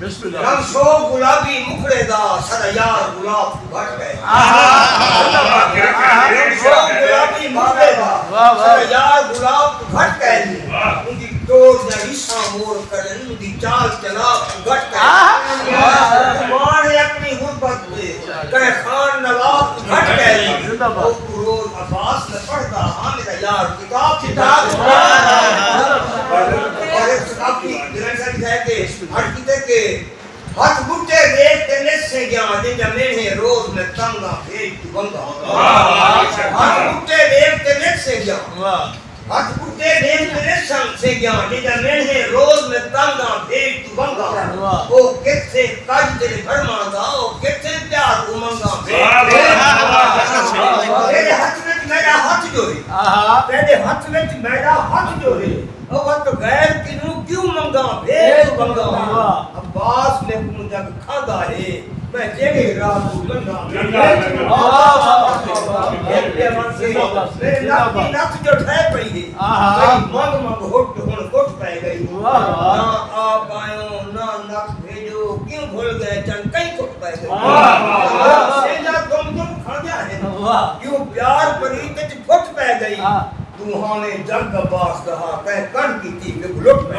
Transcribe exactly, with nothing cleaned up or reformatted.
رنگ سو گلابی مکھڑے دا، ساݙا یار گلاب توں گھٹ کائنی۔ رنگ سو گلابی مکھڑے دا، ساݙا یار گلاب توں گھٹ کائنی۔ اوندی ٹور دیاں ریساں مور کرن، اوندی چال چلاپ توں گھٹ کائنی۔ ماݨ ہے اپݨی غربت تے، کہیں خان نواب توں گھٹ کائنی۔ او روز عباس میں پڑھدا ہاں، میݙا یار کتاب، کتاب۔ اور ایک ثقافتی گرنتھ ہے کہ عرض کیتے کہ ہتھ ٻڈھے ݙیکھ تے نس سینگیاں، جیندا مینھے روز میں تنگاں بھیڄ توں ونگاں۔ ہتھ ٻڈھے ݙیکھ تے نس سینگیاں، ہتھ ٻڈھے ݙیکھ تے نس سینگیاں، جیندا مینھے روز میں تنگاں بھیڄ توں ونگاں۔ او کتھے کڄ دل بھرماں دا، او کتھے پیار امنگاں بھیڄ توں ونگاں۔ تیݙے ہتھ وچ میݙا ہتھ جو ہے، تیݙے ہتھ وچ میݙا ہتھ جو ہے۔ او وت غیر کنوں کیوں منگاں، بھیڄ توں ونگاں۔ عباس میکوں جڳ کھاندا ہے، میں جیڑھے راہ توں لنگھاں۔ ہک ٻئے منزل میݙے نت دی نت جو ٹھہر پئی ہے، کئی منگ منگ ہٹ ہݨ کٹ پئے ڳئی۔ نہ آپ آیوں، نہ نت بھیڄو، کیوں بھل ڳئے چن کئی کٹ پئے ڳئی۔ سیندا تم تم کھاندیاں ہن، کیوں پیار پریت اچ پھٹ پئے ڳئی۔ ݙوہاویں جڳ عباس دا ہا، کہیں کݨ کیتی وک لٹ پئے۔